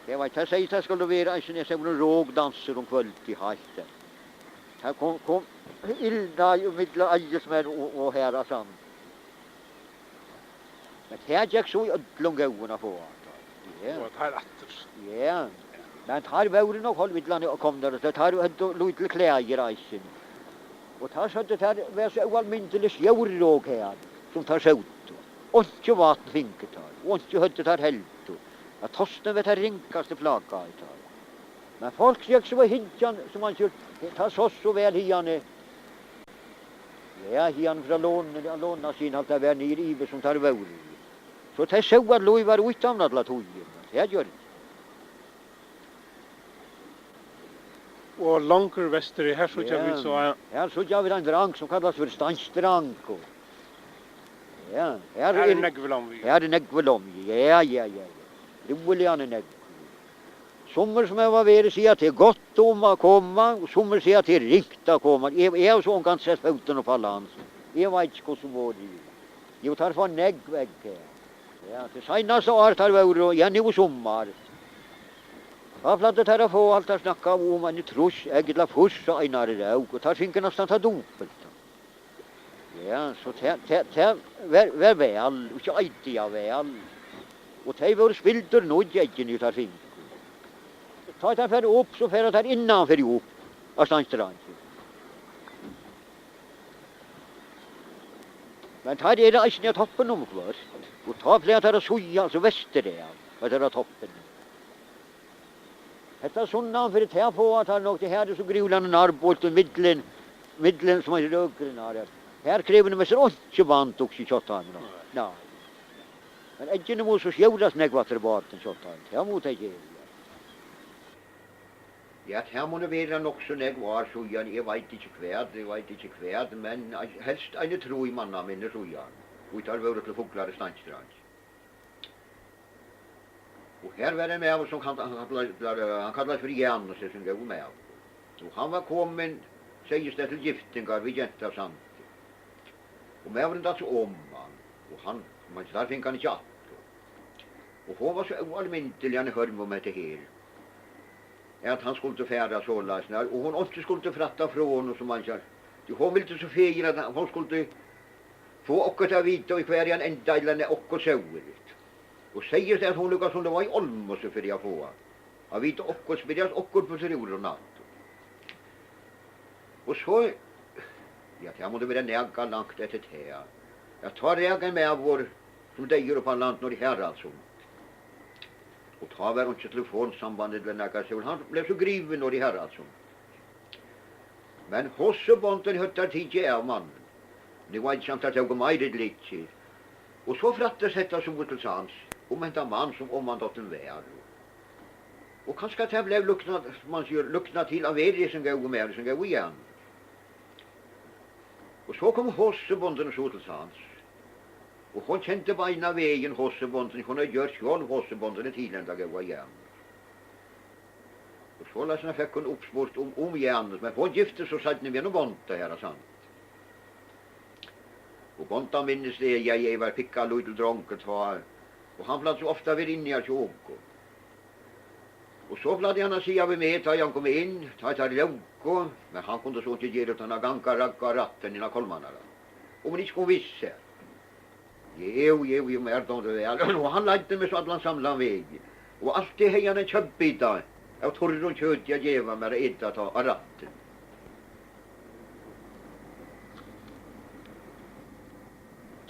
Tað var, tað segði, tað skuldi vera eisini, eg sá, ein rokdansur um kvøldið, heitt. Her kom, kom ilnar í millum eingilsmenn og, og her á Sandi. Tað gekk so í øllum góðum at fáa hatta. Ja. Og teir aftur. Ja. Men teir vóru nokk hálvilla komnir, so teir høvdu lítil klæðir eisini. Og teir søgdu, teir var so óalmindiliga sjórok her, sum teir sótu. Einki vatn fingu teir, og einki høvdu teir heldur. At tosta var tað ringasta plagaði teir. Men fólk gekk so at hyggja, sum man sigur, tað sást so væl hiðani. Ja, hiðani frá Lóni, ja, Lóna sín, alt tað var niðri yvir, sum teir vóru. So tey sóu, at lív var uttan alla tíðina. Tað gjørdi. Og longur vesturi, her síggja vit so, ja, her síggja vit ein drang, sum kallast fyri Steinsdrang, og, ja, her er nógv lomvigi. Her er nógv lomvigi, ja, ja, ja, ja. Rúmliga nógv. Summir sum hava verið siga, at tað er gott um at koma, og summir siga, at tað er ringt at koma. Eg, eg havi so ongan sett fótin upp á land. Eg veit ikki, hvussu vorðið er. Jú, teir fáa nógv egg her. Ja, tað seinasta ár teir vóru, ja, nú í summar. Tá plagdu teir at fáa alt, teir snakkaðu um eini trýss egg ella fýrs á einari rók, og teir fingu næstan tað dupulta. Ja, so tað, tað, tað var, var væl, og ikki eidiga væl. Og tey vóru spildurnýggj, eggini, teir fingu. Tá teir fara upp, so fara teir innanfyri upp á Steinsdrangin. Men teir eru eisini á toppinum viðhvørt, og tá plaga teir at síga, altso vestur av, at teir eru á toppinum. Hetta sunnan fyri tað fáa teir nokk, tí her er so grúiliga nærbeint í millum, millum, sum eitur, røkrurnar. Her krevur tað mest einki band, hugsi eg, hjá teimum. Nei. Men eggini mugu so stjórast nógv aftur á bátin hjá teimum, tað mugu tey gera. Ja, tað munnu vera nokk so nógv ár síðan, eg veit ikki hvat, eg veit ikki hvat, men helst eini trý manna minni síðan, hví teir vóru til fuglar í Steinsdrang. Og her var ein maður, sum kann, hann kallar, hann kallar fyri Janus, hesin góði maður. Og hann var komin, segist tað, til giftingar við gentu av Sandi. Og maðurin datt so oman, og hann, men teir fingu hann ikki aftur. Og hon var so óalmindiliga hørm um hetta her, at hann skuldi fara soleiðis, nær, og hon einki skuldi frætta frá honum, sum man sigur. Tí hon vildi so fegin, at hon skuldi fáa okkurt at vita, og hvar hann endaði, ella okkurt sovorðið. Og segði, at hon líka sum var í Olmussu fyri at fáa at vita okkurt, spyrjast okkurt burtur úr honum aftur. Og so, ja, tað mundi vera nakað langt eftir tað, at tá rak ein maður sum deyður upp á land norður í Haraldssund. Og tá var einki telefonsamband ella nakað, so hann bleiv so grivin norður í Haraldssund. Men hosubondini høvdu teir tikið av manninum. Nú veit eg ikki, um teir tóku meira ella ikki. Og so frættist hetta suður til sands, um henda mann, sum oman dottin var. Og kanska tað bleiv líknað, man sigur, líknað til at vera hesin góði maður, hesin góði Jan. Og so komu hosubondini so til sands. Og hon kendi beinan vegin hosubondini, hon hevði gjørt sjálv hosubondini til henda góða Janus. Og soleiðis fekk hon uppspurt um, um Janus, men hon giftist so seinni við einum bónda her á Sandi. Og bóndan minnist eg, ja, eg var pikkalítil drongur tá, og hann plagdi so ofta at vera inni har hjá okkum. Og so plagdi hann at siga við meg, tá eg kom inn, tá ið teir lógu, men hann kundi so ikki gera uttan at ganga ragga rættin inn á Kolmannara, um hann ikki kom við sær. Jú, jú, jú, mær dámdi væl, og hann leiddi meg so allan samlan veg, og altíð hevði hann ein kjøtbita av turrum kjøti at geva mær at eta tá á rættin.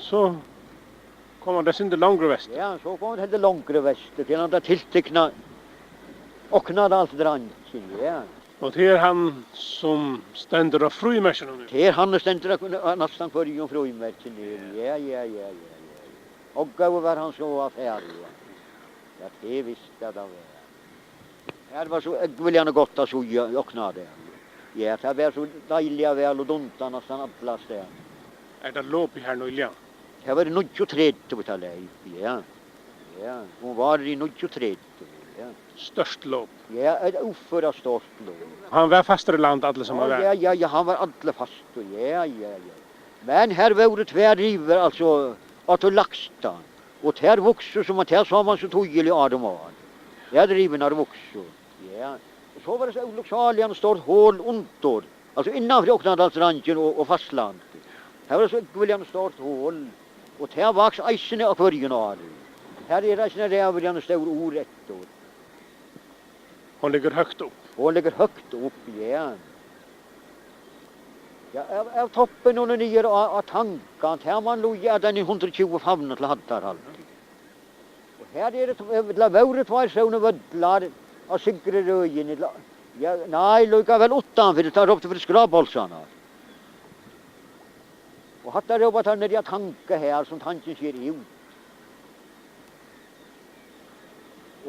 So kom hann tað sindur longri vestur. Ja, so kom hann heldur longri vestur, til hann tað tiltikna Oknadalsdrangin, ja. Og tað er hann, sum stendur á frímerkinum nú? Tað er hann, sum stendur á, á næstan hvørjum frímerki nú. Ja, ja, ja, ja, ja. Og góður var hann so at fara, ja. Ja, tað visti eg at hann var. Her var so ógvuliga gott at síggja í Oknadali. Ja, tað var so deiliga væl og dunta næstan alla staðar. Er tað lopið her nýliga? Tað var í níggjuogtretivu, tað leyp, ja. Ja, hon var í níggjuogtretivu, ja. Stórt lop. Ja, eitt óføra stórt lop. Hann var fastur í land, allur sum hann var? Ja, ja, ja, hann var allur fastur, ja, ja, ja. Men her vóru tvær rivur, altso, á tí lægsta. Og tær vuksu, sum at tær sá man so týðiliga áðrenn var. Ja, rivurnar vuksu. Ja. Og so var tað so ólukksáliga stórt hol undir. Altso, innan fyri Oknadalsdrangin og, og fastlandið. Her var tað so ógvuliga stórt hol. Og tað vaks eisini á hvørjum ári. Har er eisini ræðuliga stór urð eftir. Hon liggur høgt upp. Hon liggur høgt upp, ja. Ja, av, av toppinum og niður á, á Tangan, tað man líða at ein hundrað og tjúgu favnar til hæddar, haldi. Og har eru tv-, ella vóru tveir sónir vøllar á syðru røðini, ella, ja, nei, líkavæl uttanfyri, tá róptu fyri Skrápálsarnar. Og hatta rópa teir niðri á Tanga her, sum Tangin sker út.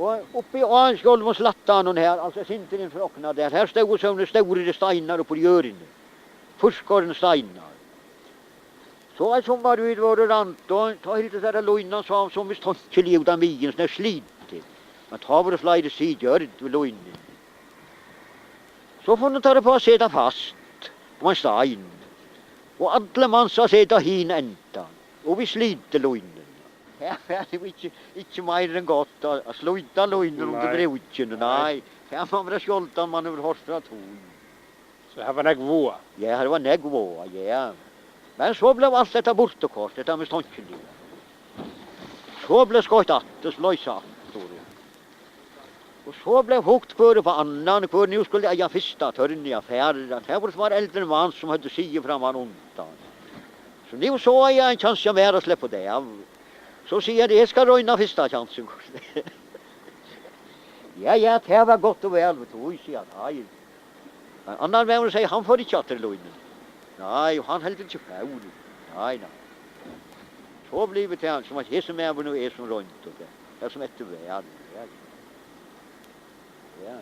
Og uppi á sjálvum slættanum her, altso eitt sindur inn frá Oknadal, har stóðu sovorðnir stórir steinar upp úr jørðini. Fullskornir steinar. So eitt summar vit vóru rand, og tá hildu teir at línan sá so mistonkiliga út á miðjuni, so tað slitið. Men tá vóru fleiri siðgjørd við línuni. So funnu teir upp á at seta fast um ein stein, og allir mans at seta hin endan, og vit slitu línuna. Her var tað ikki, ikki meir enn gott at, at slíta línuna undir Nei. brúkin, Nei. nei. Her man vera sjáldan, man hevur hoyrt frá tí. So her var nógv váða? Ja, her var nógv váða, ja. Men so bleiv alt hetta burturkoyrt, hetta mistonkiliga. So bleiv skoytt aftur, so loyst aftur. Og so bleiv hugt hvør upp á annan, hvør nú skuldi eiga fyrsta tørn í at fara, at her vóru tveir eldri menn sum høvdu sigið framman undan. So nú sá eg ein kjans hjá mær at sleppa tað av. So sigi eg, eg skal royna fyrsta kjansin. Ja, ja, tað var gott og væl, vit, siga teir. Men annar maður segði, hann fór ikki aftur í línuna. Nei, og hann heldur ikki fór. Nei, nei. So blivu tað, sum at hesin maðurin og eg sum royndu tað. Tað sum eftir var, ja. Ja.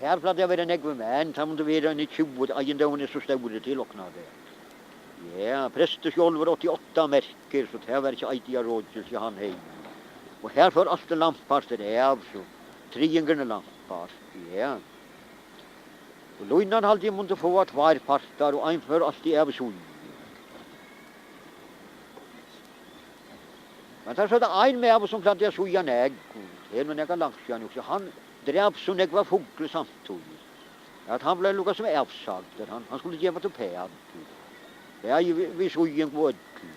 Her plagdi at vera nógvir menn, tað mundu vera eini tjúgu, eigindagurin er so stórur til Oknadal. Ja, prestur sjálvur átti átta merkur, so tað var ikki eitt at rokja seg hann heim. Og her fór alt til lampastur av, so triðingurin er lampast, ja. Og línan haldi eg mundi fáa tveir partar, og ein fór altíð av í síðu. Men tað er so ein maður sum plagdi at síga nógv, her er nú nakað langt síðan, eg hugsi, hann drap so nógvar fuglar samtíðis, at hann bleiv líka sum avsagdur, hann, hann skuldi gevast upp her. Bæði við, við síðing og øllum.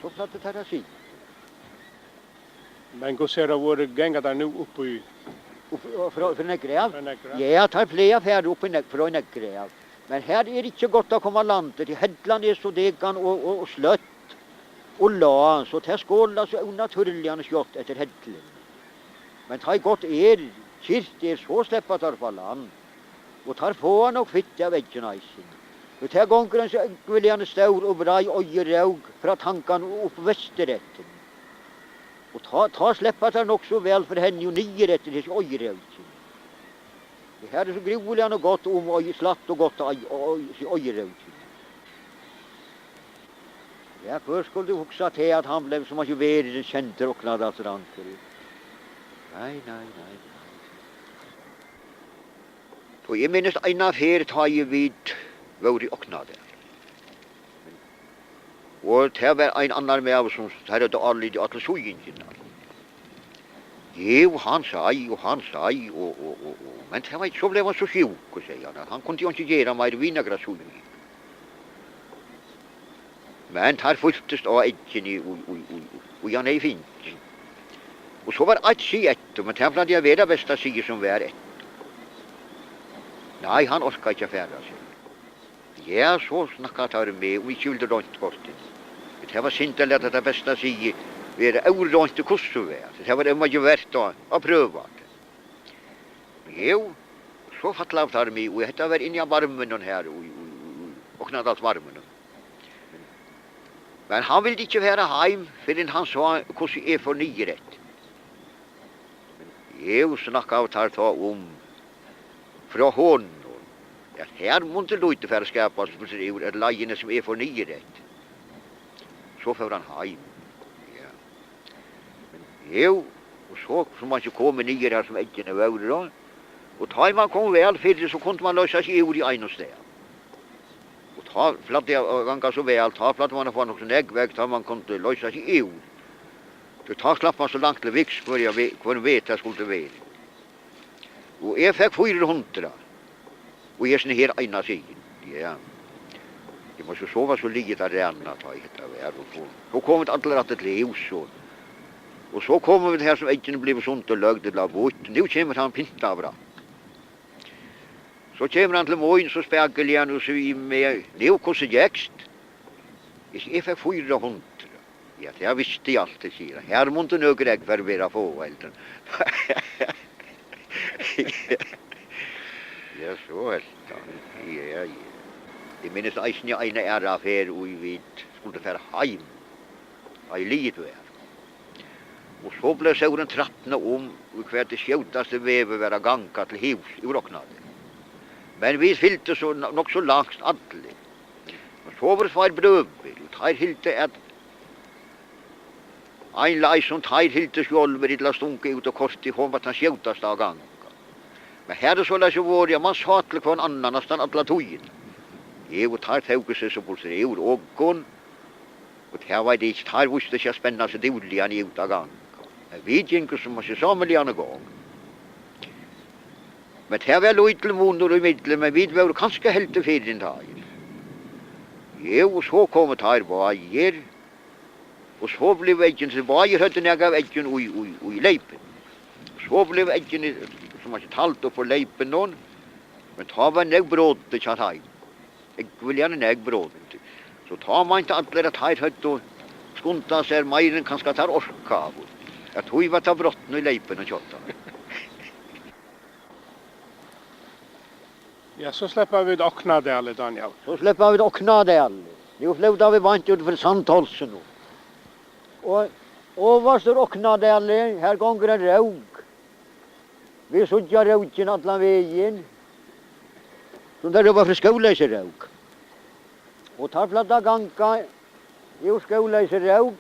So plagdu teir at siga. Men hvussu er tað vorðið, ganga teir nú upp í Upp, frá, frá Negrav? Frá Negrav? Ja, teir plaga at fara upp í Neg-, frá Negrav. Men her er ikki gott at koma á land, tí hellan er so dekan og, og, og sløtt og lág, so tað skolar so ónatúrliga skjótt eftir helluni. Men tá ið gott er, kyrt er, so sleppa teir upp á land. Og teir fáa nokk fitt av eggjum eisini. Og tað gongur ein so ógvuliga stór og breið oyðirók frá Tanganum og upp vestureftir. Og tá, tá sleppa teir nokk so væl fyri henni og niður eftir hesi oyðirókini. Og her er so grúiliga nokk gott um oy-, slætt og gott oy-, oy-, oy-, oyðirókini. Ja, hvør skuldi hugsa tað, at hann bleiv sum at verið kendur Oknadalsdrangur. Nei, nei, nei, nei. Og eg minnist eina ferð, tá ið vit vóru í Oknadal. Og tað var ein annar maður, sum teir høvdu álitið á til síðingina. Jú, hann seig, og hann seig, og, og, og, og, men tað var ikki, so bleiv hann so sjúkur, segði hann, at hann kundi jú ikki gera meir við nakra síðing. Men teir fyltust á eggini, og, og, og, og, og hann hevði fingið. Og so var eitt sig eftir, men tað plagdi at vera besta sigið sum var eftir. Nei, hann orkaði ikki at fara, segði. Ja, so snakkaðu teir um meg, um eg ikki vildi roynt kortini. Tað var synd at lata tað besta sigið vera óroynt, hvussu var. Tað var, um at gera vert at, at prøva. Jú, so fatlaðu teir meg, og hetta var inni á varminum her, í, í, í, í Oknadalsvarminum. Men hann vildi ikki fara heim, fyrr enn hann sá, hvussu eg fór niður eftir. Jú, snakkaðu teir tá um frá honum, at her mundi lítið fara at skapast burtur úr, at leiðini sum eg fór niður eftir, so fór hann heim. Ja. Men jú, og so, so man ikki kom niður har sum eggini vóru, og tá ið man kom væl fyri, so kundi man loysa seg úr í einum stað. Og tá plagdi at ganga so væl, tá plagdi man at fáa nokk so nógv vekk, tá man kundi loysa seg úr. Tí tá slapp man so langt til viks, hvørja ve-, hvønn veg tað skuldi verið. Og eg fekk fýra hundrað í hesum her eina sigin. Ja. Eg má so sova so liðugt at ræna, tá ið hetta var, og so, so komu vit allir aftur til hús, og, og so komu vit har, sum eggini blivu sundurløgd ella býtt. Nú kemur hann pyntaður fram. So kemur hann til mín so spakuliga og sigur við meg: "Nú, hvussu gekst?" Eg sigi: "Eg fekk fýra hundrað." "Ja, tað visti eg altíð," sigur hann. "Har mundu nøkur egg vera at fáa, heldur." Ja, so helt hann. Ja, ja. Eg minnist eisini eina aðra ferð, ið vit skuldu fara heim. Tá ið liðugt var. Og so bleiv sólin trætnað um, í hvat tað skjótasta veður var at ganga til hús úr Oknadali. Men vit fylgdu so, nokk so langt allir. Og so vóru tveir brøður, og teir hildu, at ein leið sum teir hildu sjálvir, ella stungu út á kortið, hon var tann skjótasta at ganga. Men har er soleiðis vorðið, at mann sá til hvønn annan næstan alla tíðina. Eg og teir tóku seg so burtur úr okkum, og tað veit eg ikki, teir vístu seg at spenna seg dúgliga út at ganga. Men vit gingu sum eitt sámiligan í gongd. Men tað var lítil munur ímillum, men vit vóru kanska heldur fyrr enn teir. Jú, og so komu teir báðir, og so blivu eggini, báðir høvdu nakað av eggjum í, í, í leypinum. So blivu eggini, sum man sigur, tald upp á leypinum, men tá var nógv brotið hjá teimum. Ógvuliga nógv brotið. So tá meintu allir, at teir høvdu skundað sær meira enn kanska teir orkaðu. At tí var tað brotnað í leypinum hjá teimum. Ja, so sleppa vit Oknadali, Dánjal. So sleppa vit Oknadali. Nú flóta vit beint út fyri Sandhálsin. Og ovast úr Oknadali, har gongur ein rók. Vit síggja rókin allan vegin. Sum teir rópa fyri Skóleysisrók. Og teir plagdu at ganga úr Skóleysisrók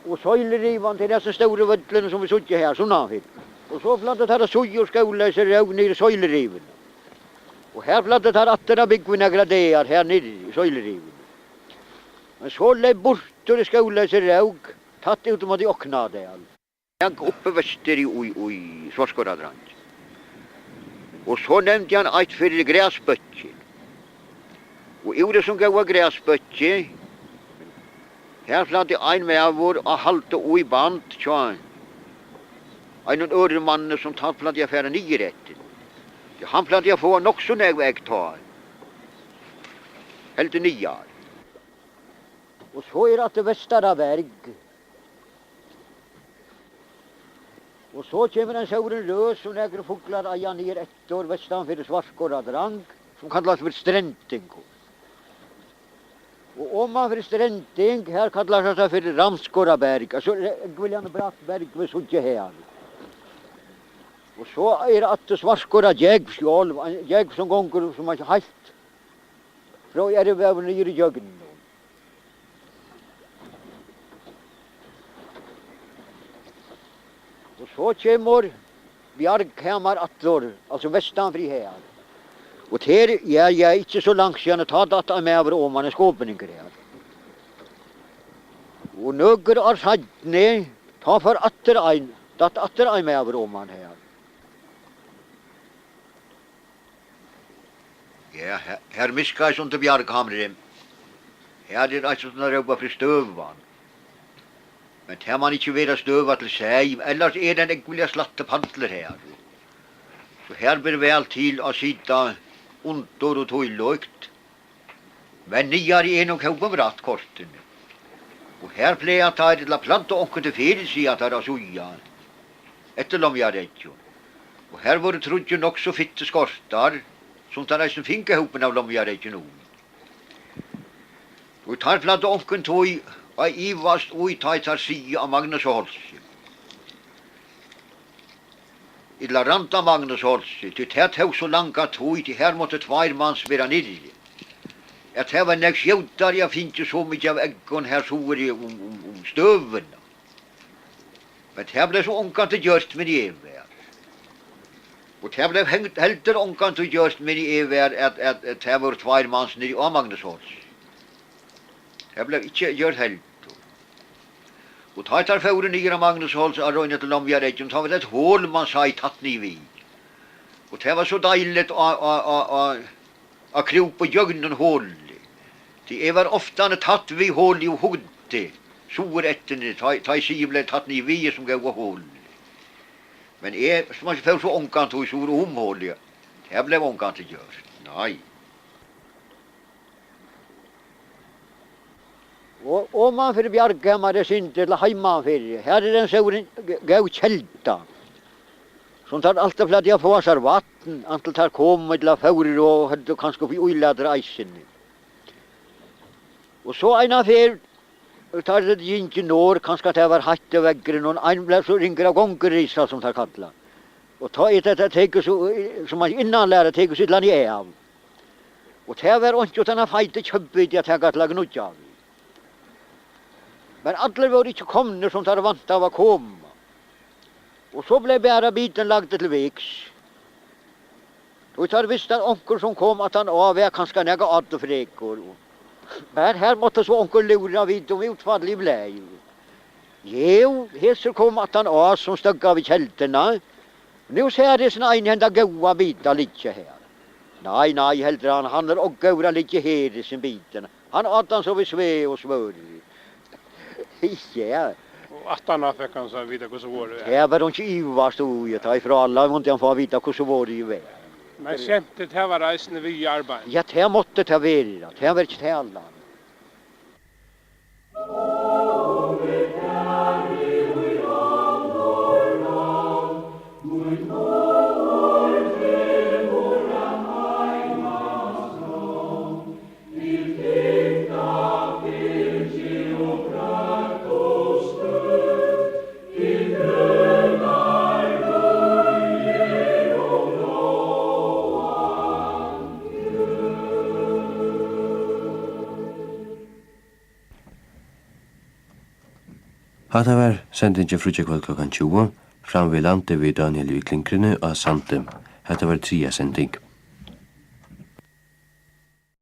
og Søylirívan til hesum stóru vøllinum, sum vit síggja her sunnan fyri. Og so plagdu teir at síggja úr Skóleysisrók niður í Søylirivuna. Og her plagdu teir aftur at búgva í nakrar dagar her niðri í Søylirivuni. Men so leyp burtur í Skóleysisrók, tætt út móti Oknadal. Hann uppi vestur í, í, í Svartskoradrangi. Og so nevndi hann eitt fyri Grasbøkkin. Og úr hesum góða Grasbøkki, har plagdi ein maður at halda í band hjá einum øðrum manni, sum tá plagdi at fara niður eftir. Tí hann plagdi at fáa nokk so nógv egg tá. Heldur niðar. Og so er aftur Vestaraberg. Og so kemur ein stóran røð, sum nakrir fuglar eiga niður eftir vestan fyri Svartskoradrang, sum kallast fyri Strending. Og oman fyri Strending, her kallast hetta fyri Ramskoraberg, altso ógvuliga bratt berg, vit síggja her. Og so er aftur Svartskoragjógv sjálv, ein gjógv, sum gongur sum eitt heilt frá Ervavi niður ígjøgnum. Og so kemur Bjarghamar aftur, altso vestan fyri her. Og her, ja, ja, ikki so langt síðani, tá datt ein maður oman í skopinningur her. Og nøkur ár seinni, tá fór aftur ein, datt aftur ein maður oman her. Ja, her, her miðskeiðis undir Bjarghamri. Her er eitt, sum teir rópa fyri Støðan. Men tað man ikki vera støða til seg, ellers er ein ógvuliga slættur pallur her. So her ber væl til at sita undir og tílíkt. Men niðari er nú kópum rætt kortini. Og her plaga teir, ella plagdu onkuntíð fyrr, siga teir, at síga eftir lomvigaeggum. Og her vóru tríggir nokk so fittir skortar, sum teir eisini fingu hópin av lomvigaeggum úr. Og teir plagdu onkuntíð at ivast í, tá ið teir siga á Magnushálsi. Ella Randa Magnushálsi, tí tað tók so langa tíð, tí her máttu tveir mans vera niðri. At tað var nógv skjótari at fingið so mikið av eggum her suðuri um, um, um Støðuna. Men tað bleiv so ongantíð gjørt, meðan eg var. Og tað bleiv hent-, heldur ongantíð gjørt, meðan eg var, at, at, at tað vóru tveir mans niðri á Magnushálsi. Tað bleiv ikki gjørt heldur. Og tá teir fóru niður á Magnusháls at royna eftir lomvigaeggum, tá var tað eitt hol, man sá tætt niðri við. Og tað var so deiligt at, at, at, at, at krúpa ígjøgnum holið. Tí eg var oftani tætt við holið og hugdi suður eftir, tá, tá ið sigið bleiv tætt niður við hesum góða holi. Men eg, sum man fór so ongantíð suður um holið, tað bleiv ongantíð gjørt, nei. Og oman fyri Bjarghamar er sindur, ella heiman fyri, har er ein stór, g-, góð kelda, sum teir altíð plagdu at fáa sær vatn, antin teir komu ella fóru og høvdu kanska upp í ílatir eisini. Og so eina ferð, tá teir gingu norð, kanska tað var heitt í veðrinum, og ein bleiv so ringur av gongurisa, sum teir kalla. Og tá er tað, tað tekur so, sum man innanlæra tekur so illa av. Og tað var einki uttan ein feitur kjøtbiti at taka til at gníggja við. Men allir vóru ikki komnir, sum teir væntaðu at koma. Og so bleiv bara bitin lagdur til viks. Tí teir vistu, at onkur, sum kom aftan á, var kanska nakað átufrekur. Men her mátti so onkur lúra við um útfallið bleiv. Jú, hesir komu aftan á, sum støðgaðu við kelduna. Nú sær hesin eini henda góða bita liggja her. Nei, nei, heldur hann, hann er ov góður at liggja her, hesin bitin. Hann át hann so við sveg og svørð. Ja. Og aftaná fekk hann so at vita, hvussu vorðið var. Tað var hon ikki ivast í, tá ið frá lá mundi hann fáa at vita, hvussu vorðið var. Men skemtið, tað var eisini við í arbeiðinum. Ja, tað mátti tað vera, tað var ikki talan. Hatta var sendingin fríggjakvøld klokkan tjúgu, Fram við landi við Dánjal í Klingrini á Sandi. Hetta var triðja sending.